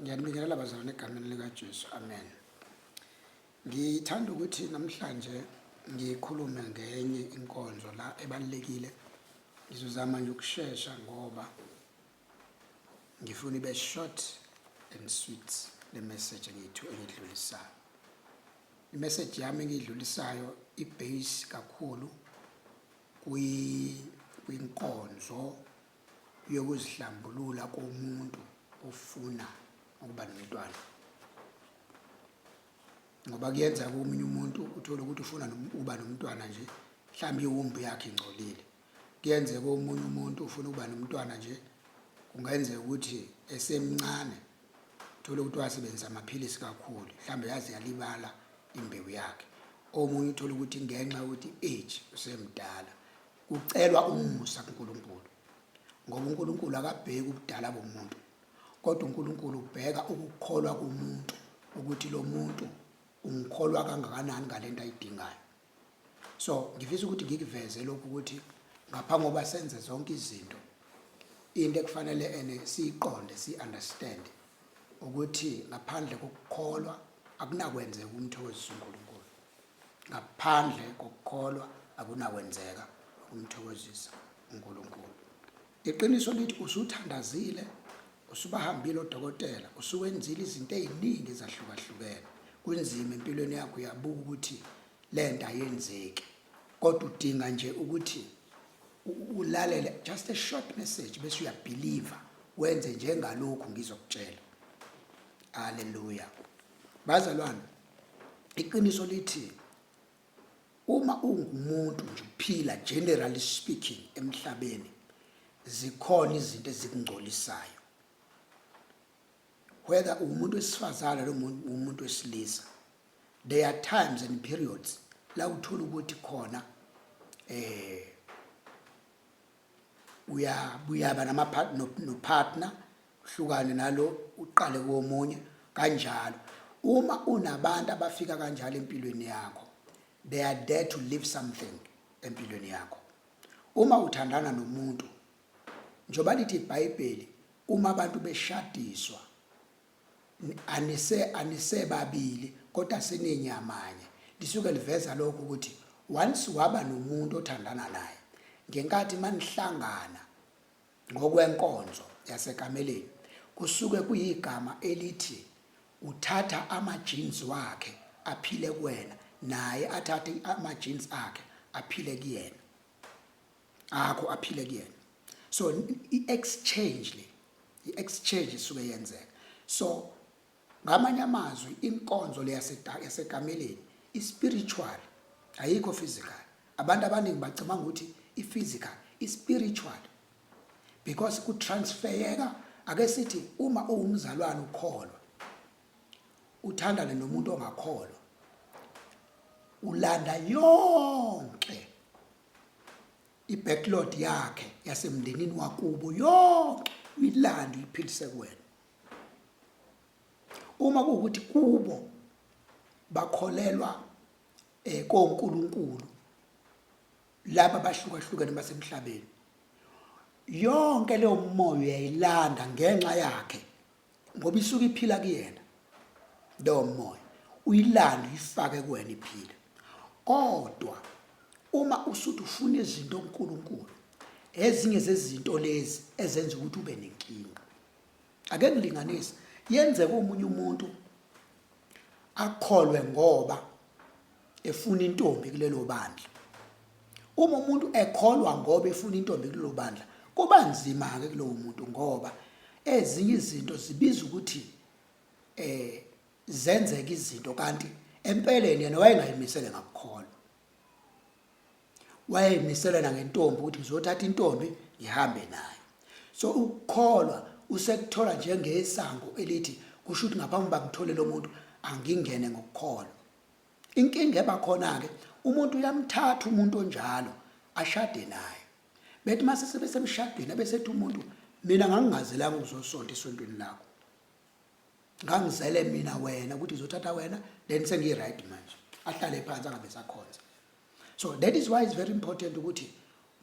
Ngiyanibingelela bazalwane egameni likaJesu. Amen. Ngithanda ukuthi namhlanje ngikhulume ngenye inkonzo la ebalulekile. Ngizozama nje ukushesha ngoba ngifuna ibe short and sweet le message engiyithu engidlulisayo. I-message yami engiyidlulisayo i-base kakhulu kwinkonzo yokuzihlambulula komuntu ofuna ukuba nomntwana, ngoba kuyenzeka komunye umuntu uthole ukuthi ufuna ukuba nomntwana nje, mhlawumbe iwumbu yakhe ingcolile. Kuyenzeka omunye umuntu ufuna ukuba nomntwana nje, kungenzeka ukuthi esemncane uthole ukuthi wasebenzisa amaphilisi kakhulu, mhlawumbe yaze yalibala imbewu yakhe. Omunye uthole ukuthi ngenxa yokuthi age usemdala. Kucelwa umusa kuNkulunkulu, ngoba uNkulunkulu akabheki ubudala bomuntu, kodwa uNkulunkulu ubheka ukukholwa komuntu, ukuthi lo muntu ungikholwa kangakanani ngalento ayidingayo. So ngifisa ukuthi ngikuveze lokhu ukuthi ngaphambi kokuba senze zonke izinto, into ekufanele ene siyiqonde, si-understand ukuthi ngaphandle kokukholwa akunakwenzeka ukumthokozisa uNkulunkulu. Ngaphandle kokukholwa akunakwenzeka ukumthokozisa uNkulunkulu. Iqiniso lithi usuthandazile, usubahambile odokotela, usuwenzile izinto eziningi ezahlukahlukene. Kunzima empilweni yakho, uyabuka ukuthi lento ayenzeki. Kodwa udinga nje ukuthi ulalele just a short message bese uyabelieve, wenze njengalokhu ngizokutshela. Haleluya. Bazalwane, iqiniso lithi uma ungumuntu nje uphila, generally speaking, emhlabeni zikhona izinto ezikungcolisayo, whether umuntu wesifazane noma umuntu wesilisa. There are times and periods la uthola ukuthi khona uyaba nama no partner, uhlukane nalo, uqale komunye kanjalo. Uma unabantu abafika kanjalo empilweni yakho, they are there to leave something empilweni yakho. Uma uthandana nomuntu, njengoba lithi iBhayibheli, uma abantu beshadiswa, anisebabili kodwa seninyamanye. Lisuke liveza lokho ukuthi once waba nomuntu othandana naye, ngenkathi manihlangana ngokwenkonzo yasekameleni, kusuke kuyigama elithi uthatha ama-genes wakhe aphile kuwena, naye athathe ama-genes akhe aphile kuyena, akho aphile kuyena. So i-exchange le, i-exchange isuke yenzeka. So ngamanye amazwi, inkonzo le yasekameleni i-spiritual, ayikho physical. Abantu abaningi bacabanga ukuthi i-physical, i-spiritual, because kutransfereka. Ake sithi uma uwumzalwane ukholwa, uthandane nomuntu ongakholwa, ulanda yonke i-backlog yakhe yasemndenini wakubo yonke, uyilande uyiphilise kuwena. Uma kuwukuthi kubo bakholelwa koNkulunkulu laba bahlukahlukene basemhlabeni, yonke leyo moya uyayilanda ngenxa yakhe, ngoba isuke iphila kuyena leyo moya, uyilanda uyifake kuwena iphile. Kodwa uma usuthi ufuna izinto kuNkulunkulu, ezinye zezinto lezi ezenza ukuthi ube nenkinga. Ake ngilinganise, yenzeka omunye umuntu akholwe ngoba efuna intombi kulelo bandla. Uma umuntu ekholwa ngoba efuna intombi kulelo bandla, kuba nzima-ke kulowo muntu, ngoba ezinye izinto zibiza ukuthi zenzeke izinto, kanti empeleni yena wayengayimisele ngakukholwa, wayeyimisela nangentombi ukuthi ngizothatha intombi ngihambe nayo. So ukukholwa usekuthola njengesango elithi kusho ukuthi ngaphambi kuba ngithole lo muntu, angingene ngokukholwa. Inkinga eba khona-ke, umuntu uyamthatha umuntu onjalo ashade naye, bethi mase sebesemshadweni abesethi umuntu, "Mina ngangingazelanga ukuzosonta esontweni lakho, ngangizele mina wena ukuthi ngizothatha wena, then sengiyi-right manje." Ahlale phansi angabe sakhonza. So that is why it's very important ukuthi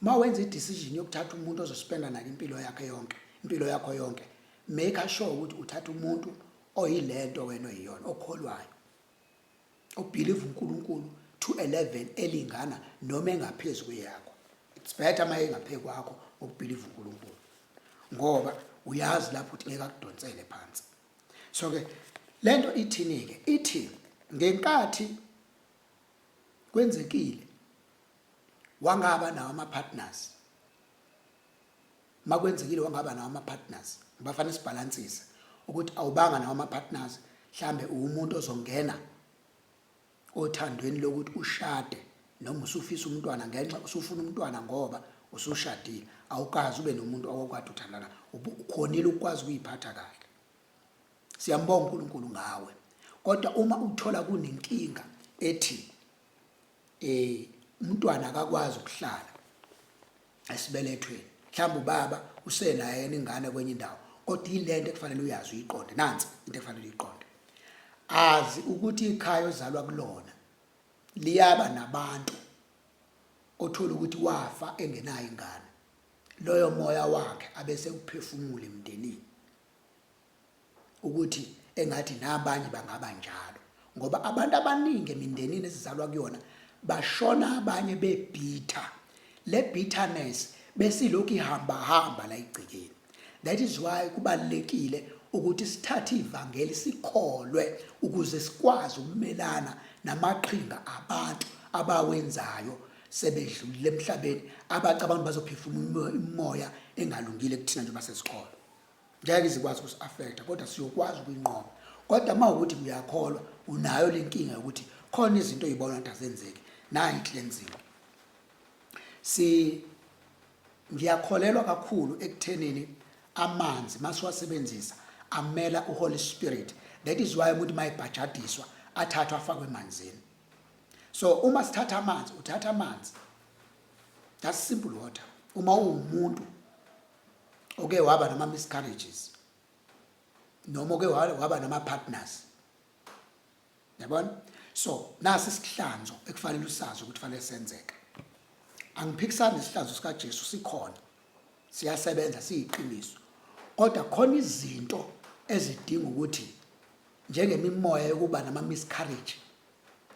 uma wenza i-decision yokuthatha umuntu ozospenda naye impilo yakhe yonke, impilo yakho yonke, make sure ukuthi uthatha umuntu Oyilento wena oyiyona okholwayo. Obelieve uNkulunkulu to a level elingana noma engaphezulu kweyakho. It's better uma engaphezu kwakho ngokubelieve uNkulunkulu. Ngoba uyazi lapho ukuthi ngeke akudonsele phansi. So ke lento ithini ke? Ithi ngenkathi kwenzekile wangaba nawo ama partners makwenzekile wangaba nawo ama partners bafanele sibalansise ukuthi awubanga nawo ama partners mhlambe uwumuntu ozongena othandweni lokuthi ushade noma usufisa umntwana ngenxa usufuna umntwana ngoba usushadile awukazi ube nomuntu owawukade uthandana ukhonile ukwazi ukuyiphatha kahle siyambonga uNkulunkulu ngawe kodwa uma uthola kunenkinga ethi eh umntwana akakwazi ukuhlala esibelethweni mhlawumbe ubaba usenaye yena ingane kwenye indawo kodwa ilento ekufanele uyazi uyiqonde nansi into ekufanele uyiqonde azi ukuthi ikhaya ozalwa kulona liyaba nabantu othola ukuthi wafa engenayo ingane loyo moya wakhe abese uphefumula emndenini ukuthi engathi nabanye bangaba njalo ngoba abantu abaningi emindenini esizalwa kuyona bashona abanye bebither le bitterness besilokhu ihamba hamba la igcikeni that is why kubalekile ukuthi sithathe ivangeli sikholwe ukuze sikwazi ukumelana namaqhinga abantu abawenzayo sebedlulile emhlabeni abacabanga bazophefumula imoya engalungile kuthina njengoba sesikholwa ngeke izikwazi ukusi-affecta kodwa siyokwazi ukuyinqoba kodwa uma ukuthi uyakholwa unayo le nkinga yokuthi khona izinto oyibona ukuthi azenzeki nayi cleansing si ngiyakholelwa kakhulu ekuthenini amanzi masiwasebenzisa amela uHoly Spirit that is why umuntu mayibhajadiswa athathwa afakwe emanzini so uma sithatha amanzi uthatha amanzi that's simple water uma uwumuntu oke waba nama miscarriages noma oke waba nama partners yabona so nasi isihlanzo ekufanele usazi ukuthi fanele senzeke angiphikisani isihlanzo sikaJesu sikhona siyasebenza siyiqiniso kodwa khona izinto ezidinga ukuthi njengemimoya yokuba nama miscarriage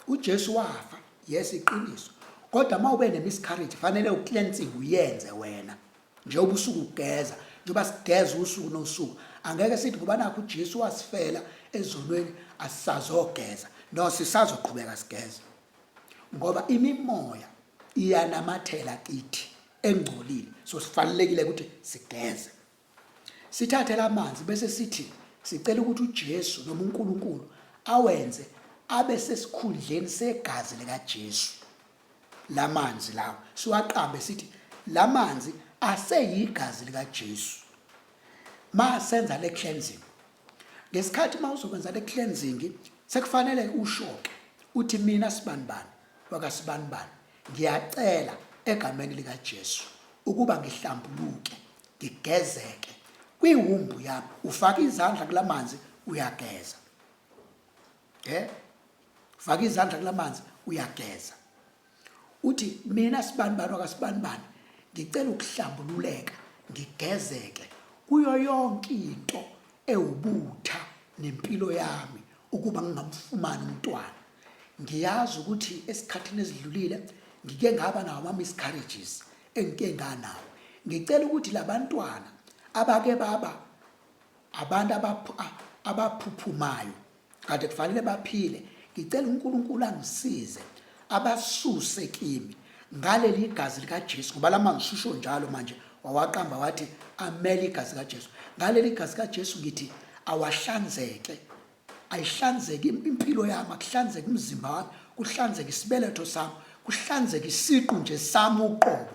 uJesu wafa yes iqiniso kodwa uma ube ne-miscarriage fanele ucleansing uyenze wena njengoba usuku ugeza njengoba sigeza usuku nosuku angeke sithi ngoba nakho uJesu wasifela ezonweni asisazogeza no sisazoqhubeka sigeze ngoba imimoya iyanamathela kithi engcolile so sifanelekile ukuthi sigeze Sithathe lamanzi bese sithi sicela ukuthi uJesu noma uNkulunkulu awenze abe sesikhundleni segazi likaJesu. Lamanzi lawo siwaqambe sithi lamanzi aseyigazi likaJesu. Masenza le cleansing. Ngesikhathi mawuzokwenza le cleansing sekufanele ushoke uthi mina sibanibani wakasibanibani ngiyacela egameni likaJesu ukuba ngihlambuluke ngigezeke kwiwumbu yami ufaka izandla kulamanzi uyageza eh faka izandla kulamanzi uyageza uthi mina sibanibani wakasibanibani ngicela ukuhlambululeka ngigezeke kuyo yonke into ewubutha nempilo yami ukuba ngingamfumani umntwana ngiyazi ukuthi esikhathini esidlulile ngike ngaba nawo ama-miscarriages engike nganawo ngicela ukuthi labantwana abake baba abantu abaphuphumayo kade kufanele baphile ngicela uNkulunkulu angisize abasuse kimi ngaleli igazi likaJesu ngoba lamazwi ususho njalo manje wawaqamba wathi amele igazi likaJesu ngaleli igazi likaJesu ngithi awahlanzeke ayihlanzeke impilo yami akuhlanzeke umzimba wami kuhlanzeke isibeletho sami kuhlanzeke isiqu nje sami uqobo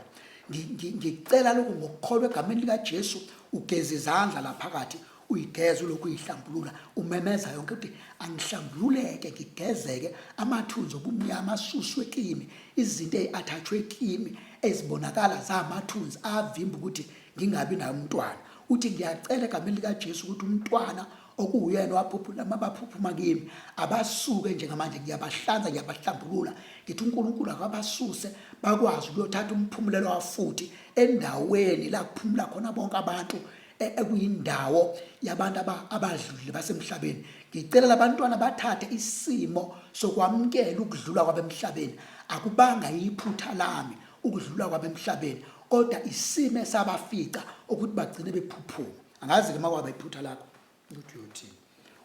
ngicela lokhu ngokukholwa egameni likaJesu ugeza izandla laphakathi uyigeza ulokhu uyihlambulula umemeza yonke ukuthi angihlambululeke ngigezeke amathunzi obumnyama asuswe kimi izinto eziathathwe kimi ezibonakala zamathunzi avimba ukuthi ngingabi naye umntwana uthi ngiyacela egameni likaJesu ukuthi umntwana okuwuyena waphuphula mabaphuphuma kimi abasuke njengamanje ngiyabahlanza ngiyabahlambulula ngithi uNkulunkulu akabasuse bakwazi ukuyothatha umphumulelo wafuthi endaweni la kuphumula khona bonke abantu ekuyindawo yabantu abadlulile basemhlabeni. Ngicela labantwana bathathe isimo sokwamukela ukudlula kwabo emhlabeni. Akubanga iphutha lami ukudlula kwabo emhlabeni, kodwa isimo esabafica ukuthi bagcine bephuphuma. Angazi ke makwaba iphutha lakho ukuthi uyothini.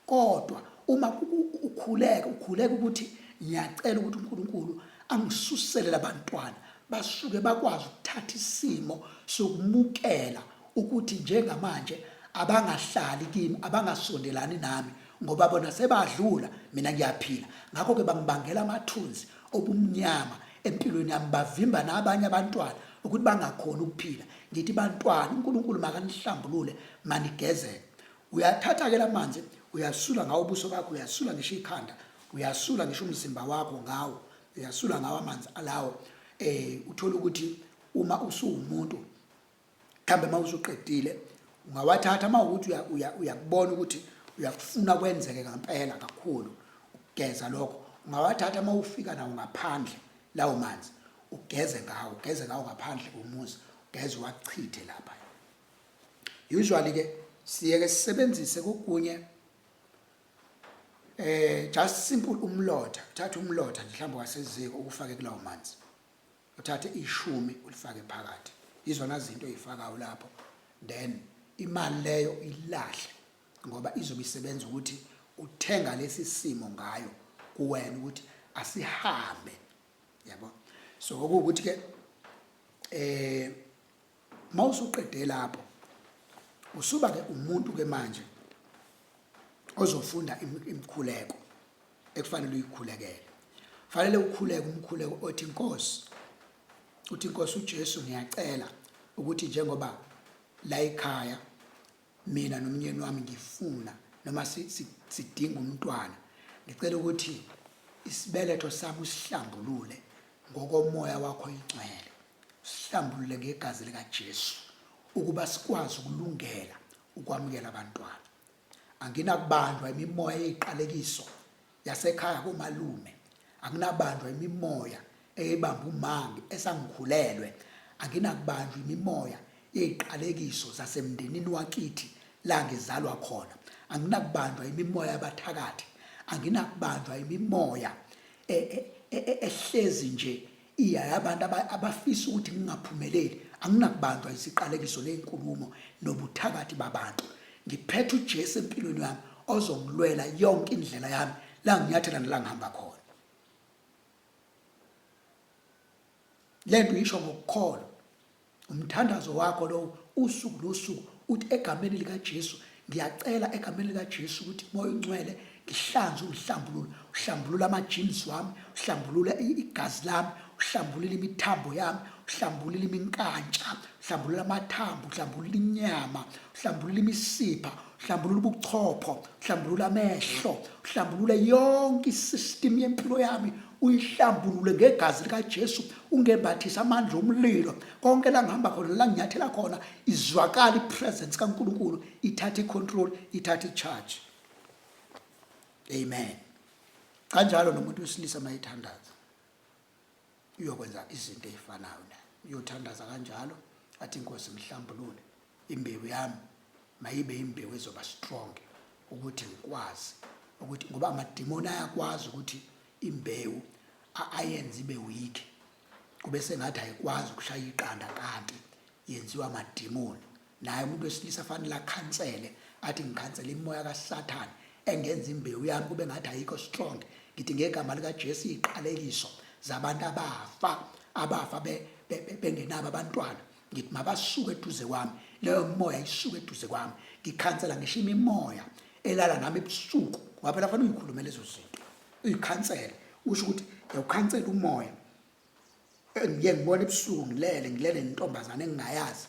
Kodwa uma ukhuleka, ukhuleka ukuthi ngiyacela ukuthi uNkulunkulu angisusele labantwana basuke bakwazi ukuthatha isimo sokumukela ukuthi njengamanje abangahlali kimi, abangasondelani nami, ngoba bona sebadlula, mina ngiyaphila. Ngakho-ke bangibangela amathunzi obumnyama empilweni yami, bavimba nabanye abantwana ukuthi bangakhoni ukuphila. Ngithi bantwana, uNkulunkulu makanihlambulule, manigezeke. Uyathatha-ke la manzi, uyasula ngawo ubuso bakho, uyasula ngisho ikhanda, uyasula ngisho umzimba wakho ngawo, uyasula ngawo amanzi alawo. Uthole ukuthi uma usuwumuntu, mhlawumbe uma usuqedile, ungawathatha uma ukuthi uyakubona ukuthi uyakufuna kwenzeke ngempela kakhulu ukugeza lokho, ungawathatha uma ufika nawo ngaphandle lawo manzi, ugeze ngawo, ugeze ngawo ngaphandle komuzi, ugeze uwachithe lapha. Usually ke siyeke sisebenzise kokunye just simple umlotha, uthatha umlotha nje mhlawumbe waseziko ukufake kulawo manzi, uthathe ishumi ulifake phakathi, izona zinto oyifakayo lapho, then imali leyo ilahle, ngoba izobe isebenza ukuthi uthenga lesi simo ngayo kuwena ukuthi asihambe, yabo. So okuwukuthi ke mawusuqede lapho usuba ke umuntu ke manje ozofunda imikhuleko ekufanele uyikhulekele. Fanele ukhuleke umkhuleko othi Nkosi, uthi Nkosi uJesu, ngiyacela ukuthi njengoba la ekhaya mina nomnyeni wami ngifuna noma sidinga umntwana, ngicela ukuthi isibeletho sami usihlambulule ngokomoya wakho ingcwele, usihlambulule ngegazi likaJesu ukuba sikwazi ukulungela ukwamukela abantwana. Anginakubanjwa imimoya yeziqalekiso yasekhaya komalume, anginabanjwa imimoya eyibamba umangi esangikhulelwe, anginakubanjwa imimoya yeziqalekiso zasemndenini wakithi la ngizalwa khona, anginakubanjwa imimoya yabathakathi, anginakubanjwa imimoya ehlezi nje iya abantu abafisa ukuthi ngingaphumeleli, anginakubanjwa isiqalekiso nezinkulumo nobuthakathi babantu. Ngiphethe uJesu empilweni yami ozongilwela yonke indlela yami la nginyathela nala ngihamba khona. Lento uyisho ngokukholwa. Umthandazo wakho lowo usuku nosuku, uthi egameni likaJesu ngiyacela, egameni likaJesu ukuthi Moya oNgcwele ngihlanze, ungihlambulule, uhlambulule ama-genes wami, uhlambulule igazi lami, uhlambulule imithambo yami, uhlambulule iminkantsha, uhlambulule amathambo, uhlambulule inyama, uhlambulule imisipha, uhlambulule ubuchopho, uhlambulule amehlo, uhlambulule yonke isystem yempilo yami, uyihlambulule ngegazi likaJesu, ungembathise amandla omlilo. Konke la ngihamba khona, la nginyathela khona, izwakala ipresence kaNkulunkulu, ithathe icontrol, ithathe icharge. Amen. Kanjalo nomuntu wesilisa mayethandaza uyokwenza izinto ezifanayo naye, uyothandaza kanjalo athi Inkosi mhlambulule imbewu yami, mayibe imbewu ezoba strong ukuthi ngikwazi ukuthi, ngoba amadimoni ayakwazi ukuthi imbewu ayenze ibe weak, kube sengathi ayikwazi ukushaya iqanda kanti yenziwa amadimoni. Naye umuntu wesilisa fanele akhansele, athi ngikhansela imimoya kaSathane engenza imbewu yami kube ngathi ayikho strong. Ngithi ngegama likaJesu iziqalekiso zabantu abafa bengenabo abantwana, ngithi mabasuke eduze kwami, leyo moya isuke eduze kwami. Ngikhansela ngisho imimoya elala nami ebusuku, ngoba phela fanele uyikhulume lezo zinto, uyikhansele, usho ukuthi ngiyawukhansela umoya engiye ngibona ebusuku ngilele, ngilele nentombazane engingayazi,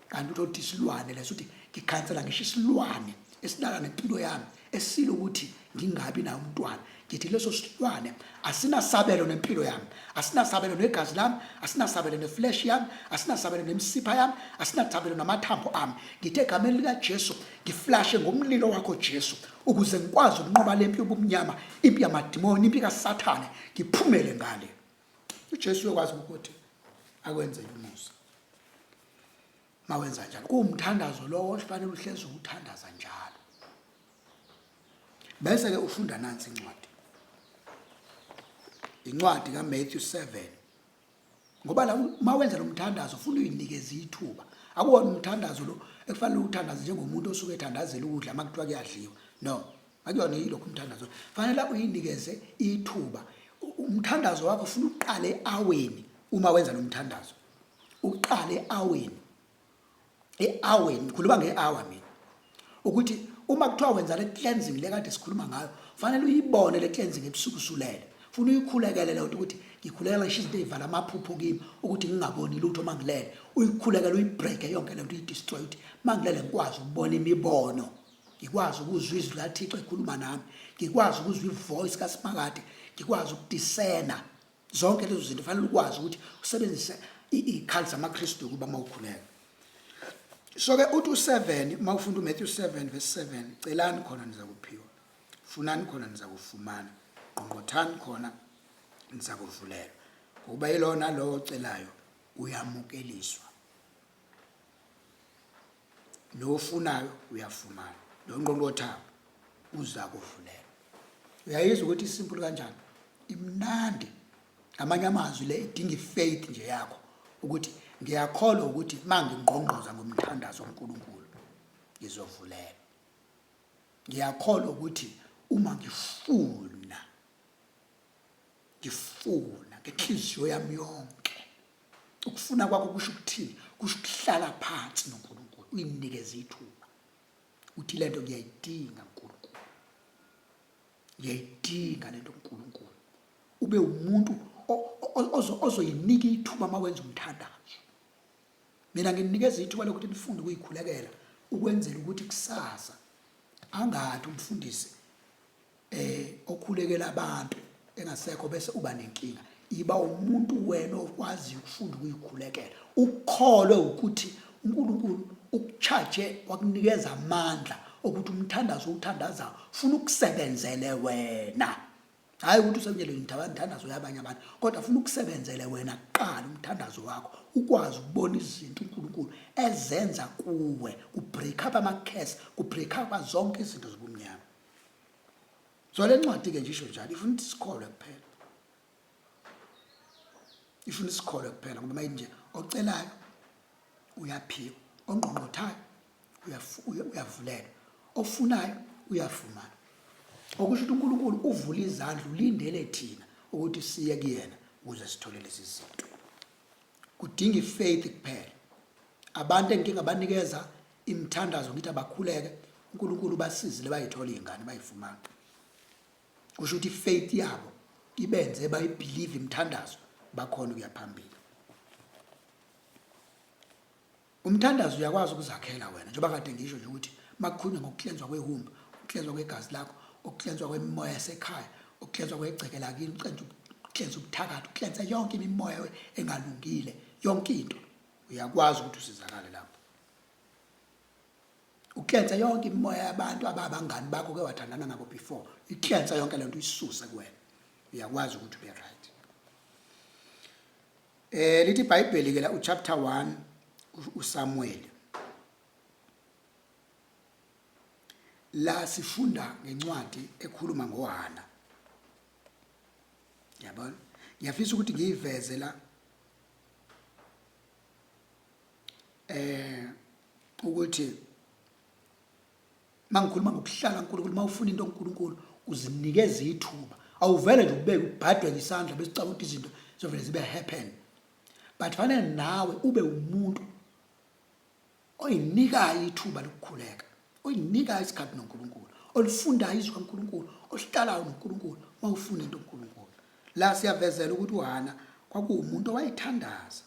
kanti uthi othi isilwane leso, uthi ngikhansela ngisho isilwane esilala nempilo yami esile ukuthi ngingabi naye umntwana. Ngithi leso silwane asinasabelo nempilo yami, asinasabelo negazi lami, asinasabelo neflesh yami, asinasabelo nemisipha yami, asinasabelo namathambo ami. Ngithi egameni likaJesu ngiflashe ngomlilo wakho Jesu, ukuze ngikwazi ukunqoba lempi yobumnyama, impi yamadimoni, impi kaSathane, ngiphumele ngale. uJesu uyokwazi ukuthi akwenzele umusa. Mawenza njalo kuwumthandazo lowo ofanele uhlezi uthandaza njalo. Bese ke ufunda nansi incwadi. Incwadi kaMatthew 7. Ngoba la uma wenza lo mthandazo ufuna uyinikeze ithuba. Akuwona umthandazo lo ekufanele uthandaze njengomuntu osuke ethandazela ukudla uma kuthiwa kuyadliwa. No. Akuyona yilokhu umthandazo. Fanele uyinikeze ithuba. Umthandazo wakho ufuna uqale aweni uma wenza lo mthandazo. Uqale aweni. E-aweni, ngikhuluma nge-hour mina. Ukuthi uma kuthiwa wenza le cleansing le kade sikhuluma ngayo, fanele uyibone le cleansing ebusuku usulele. Funa uyikhulekele leyo nto ukuthi ngikhulekela ngisho izinto ey'vala amaphupho kimi ukuthi ngingaboni lutho uma ngilele. Uyikhulekele uyibreak-e yonke le nto uyidestroy ukuthi uma ngilele ngikwazi ukubona imibono. Ngikwazi ukuzwa izwi likaThixo ekhuluma nami, ngikwazi ukuzwa ivoice kaSimakade, ngikwazi ukudisena zonke lezo zinto. Fanele ukwazi ukuthi usebenzise iy'khali zamaKristu ukuba uma ukhuleka. So ke uthi u7 uma ufunda uMatthew 7 verse 7, celani khona nizakuphiwa, funani khona nizakufumana, ngqongqothani khona nizakuvulelwa, ngokuba yilona lowo ocelayo uyamukeliswa, nofunayo uyafumana, nongqongqothayo uza kuvulelwa. Uyayizwa ukuthi isimple kanjani, imnandi. Ngamanye amazwi le idinga ifaith nje yakho ukuthi ngiyakholwa ukuthi mangingqongqoza ngomthandazo uNkulunkulu ngizovulelwa. Ngiyakholwa ukuthi uma ngifuna ngifuna ngenhliziyo yami yonke. Ukufuna kwakho kusho ukuthini? Kusho ukuhlala phansi noNkulunkulu, uyinikeze ithuba. Uthi lento ngiyayidinga uNkulunkulu. Ngiyayidinga lento uNkulunkulu. Ube umuntu ozoyinika ithuba uma wenza umthandazo. Mina nginikeza ithuba lokuthi nifunde ukuyikhulekela ukwenzela ukuthi kusasa angathi umfundisi eh okhulekela abantu engasekho bese uba nenkinga. Iba umuntu wena okwaziyo ukufunda ukuyikhulekela, ukholwe ukuthi uNkulunkulu ukucharge wakunikeza amandla okuthi umthandazo owuthandazayo funa ukusebenzele wena, hayi ukuthi usebenzele umthandazo yabanye abantu, kodwa funa ukusebenzele wena kuqala umthandazo wakho, ukwazi ukubona izinto uNkulunkulu ezenza kuwe, kubreak up ama-curse, kubreak up zonke izinto zobumnyama. So le ncwadi ke nje isho njalo, ifuna ukuthi sikholwe kuphela, ifuna isikholwe kuphela, ngoba mayithi nje ocelayo uyaphiwa, ongqongqothayo uyavulelwa, ofunayo uyafumana. Okusho ukuthi uNkulunkulu uvula izandla, ulindele thina ukuthi siye kuyena ukuze sithole lezi zinto. Kudinga ifaith kuphela. Abantu engike ngabanikeza imithandazo ngithi abakhuleke, uNkulunkulu basizile bayithola izingane bayifumana. Kusho ukuthi ifaith yabo ibenze bayibelieve imithandazo, bakhona ukuya phambili. Umthandazo uyakwazi ukuzakhela wena, njengoba kade ngisho nje ukuthi makukhulunywa ngokuklenzwa kwehumba, ukuklenzwa kwegazi lakho, ukuklenzwa kwemimoya yasekhaya, ukuklenzwa kwegceke lakini, ukuklenza ubuthakathi, ukuklenza yonke imimoya engalungile, yonke into uyakwazi ukuthi usizakale lapho. Uklenza yonke imimoya yabantu ababangani bakho ke wathandana nabo before, iklenza yonke lento uyisuse kuwena, uyakwazi ukuthi ube right. Lithi iBhayibheli ke la uchapter 1 uSamuel. La sifunda ngencwadi ekhuluma ngoHana. Yabona? Ngiyafisa ukuthi ngiyiveze la ukuthi mangikhuluma ngokuhlala uNkulunkulu, mawufuna into uNkulunkulu uzinikeza ithuba, awuvele nje ubeke ubhadwe ngesandla bese ucabanga ukuthi izinto zizovele zibe happen, but fanele nawe ube umuntu oyinikayo ithuba lokukhuleka, oyinikayo isikhathi noNkulunkulu, olifundayo izwi kaNkulunkulu, ohlalayo noNkulunkulu mawufuna into uNkulunkulu. La siyavezela ukuthi uHana kwakuwumuntu owayethandaza.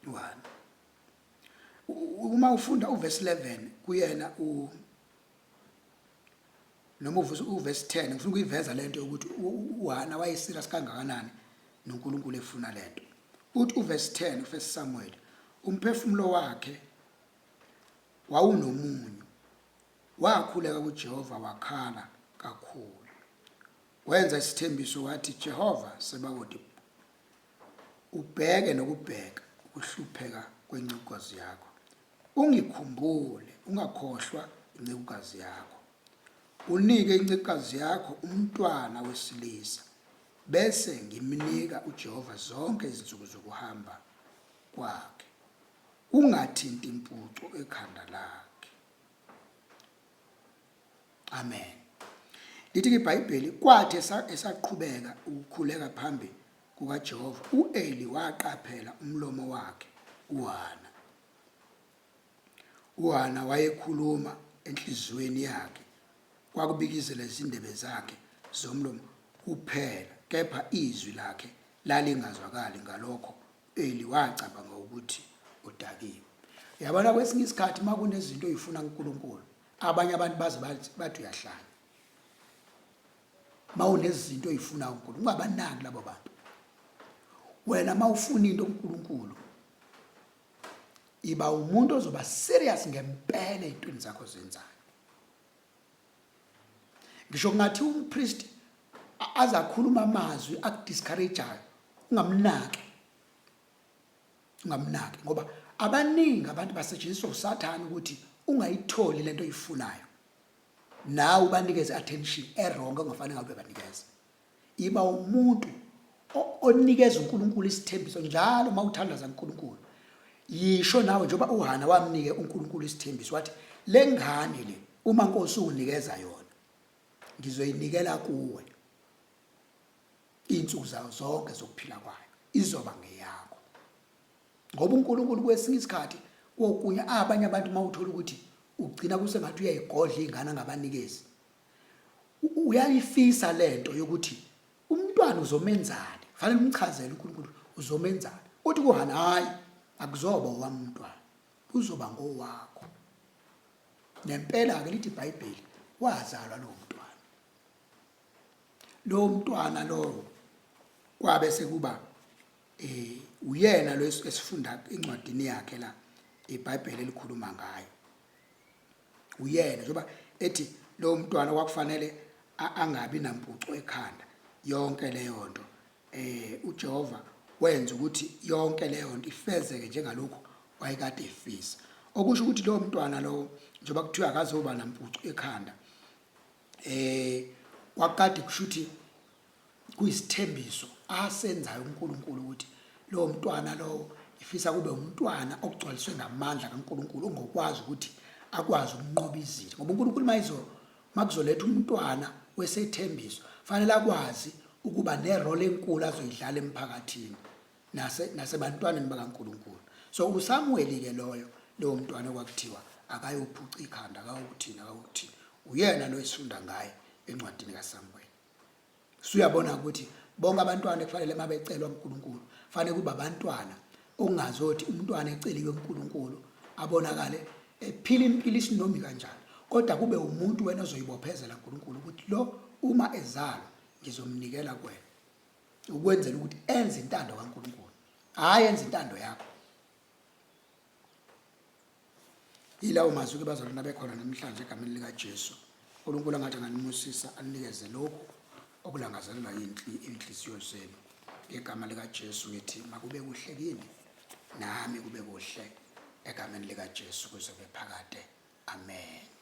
uHana uma ufunda uverse 11 kuyena u noma uverse 10, ngifuna ukuyiveza lento yokuthi uHana wayeserious kangakanani noNkulunkulu efuna lento. Uthi uverse 10 uFirst Samuel, umphefumulo wakhe wawunomunyu, wakhuleka kuJehova wakhala kakhulu, wenza isithembiso wathi, Jehova Sebawoti, ubheke nokubheka ukuhlupheka kwencekukazi yakho. Ungikhumbule, ungakhohlwa incekukazi yakho. Unike incekukazi yakho umntwana wesilisa, bese ngimnika uJehova zonke izinsuku zokuhamba kwakhe. Ungathinti impuco ekhanda lakhe. Amen. Lithi iBhayibheli kwathi esaqhubeka ukukhuleka phambi kukaJehova, uEli waqaphela umlomo wakhe uHana. UHana wayekhuluma enhliziyweni yakhe, kwakubikizela izindebe zakhe zomlomo kuphela, kepha izwi lakhe lalingazwakali. Ngalokho u-Eli wacabanga ukuthi udakiwe. Uyabona, kwesinye isikhathi uma kunezinto oyifuna kuNkulunkulu, abanye abantu baze bathi uyahlanya. Uma unezinto oyifuna kuNkulunkulu, ungabanaki labo bantu. Wena uma ufuna into kuNkulunkulu, iba umuntu ozoba serious ngempela ey'ntweni zakho ozenzayo. Ngisho kungathi umpriest azakhuluma amazwi akudiscourageayo, ungamnaki, ungamnaki, ngoba abaningi abantu basetshenziswa uSathane ukuthi ungayitholi lento oyifunayo, nawe ubanikeze attention erong ongafanele ngabe banikeza. Iba umuntu onikeza uNkulunkulu isithembiso njalo uma uthandaza uNkulunkulu. Yisho nawe njengoba uHana wamnike uNkulunkulu isithembiso wathi le ngane le uma Nkosi unginikeza yona ngizoyinikela kuwe iy'nsuku zayo zonke zokuphila kwayo izoba ngeyakho. Ngoba uNkulunkulu kwesinye isikhathi kokunye abanye abantu uma uthola ukuthi ugcina kusengathi uyayigodla iy'ngane angabanikezi Uyayifisa lento yokuthi umntwana uzomenzani, fanele umchazele uNkulunkulu uzomenzani. Uthi kuHana, hayi akuzoba owami umntwana, uzoba ngowakho. Nempela-ke lithi iBhayibheli wazalwa lowo mntwana. Lowo mntwana lowo kwabe sekuba eh uyena lo esifunda encwadini yakhe la iBhayibheli elikhuluma ngayo. Uyena njengoba ethi lowo mntwana kwakufanele angabi nampuco ekhanda yonke leyo nto eh uJehova wenza ukuthi yonke leyo nto ifezeke njengalokhu wayekade efisa. Okusho ukuthi lowo mntwana lowo njengoba kuthiwa akazoba nampuco ekhanda eh kwakade kusho ukuthi kuyisithembiso asenzayo uNkulunkulu ukuthi lowo mntwana lowo ifisa kube umntwana ogcwaliswe ngamandla kaNkulunkulu ongokwazi ukuthi akwazi ukunqoba izitha, ngoba uNkulunkulu mayizo makuzoletha umntwana wesethembiso fanele akwazi ukuba nerole enkulu azoyidlala emphakathini nase nasebantwaneni bakaNkulunkulu. So uSamuweli ke loyo lowo mntwana okwakuthiwa akayophuca ikhanda akayukuthini akayukuthini uyena lo esifunda ngaye encwadini kaSamuweli. Suyabona ukuthi bonke abantwana ekufanele uma becelwa uNkulunkulu fanele kuba abantwana okungazothi umntwana eceliwe uNkulunkulu abonakale ephila impilo isinomi kanjani, kodwa kube umuntu wena ozoyibophezela uNkulunkulu ukuthi lo uma ezalwa ngizomnikela kuwena ukwenzela ukuthi enze intando kaNkulunkulu, hhayi enze intando yakho. Yilawo mazwi ke bazalwane abekhona namhlanje egameni likaJesu. uNkulunkulu angathi anganimusisa anikeze lokhu okulangazelelwa inhliziyo zenu. Ngegama likaJesu ngithi makube kuhle kini nami kube kuhle egameni likaJesu kuze kube phakade. Amen.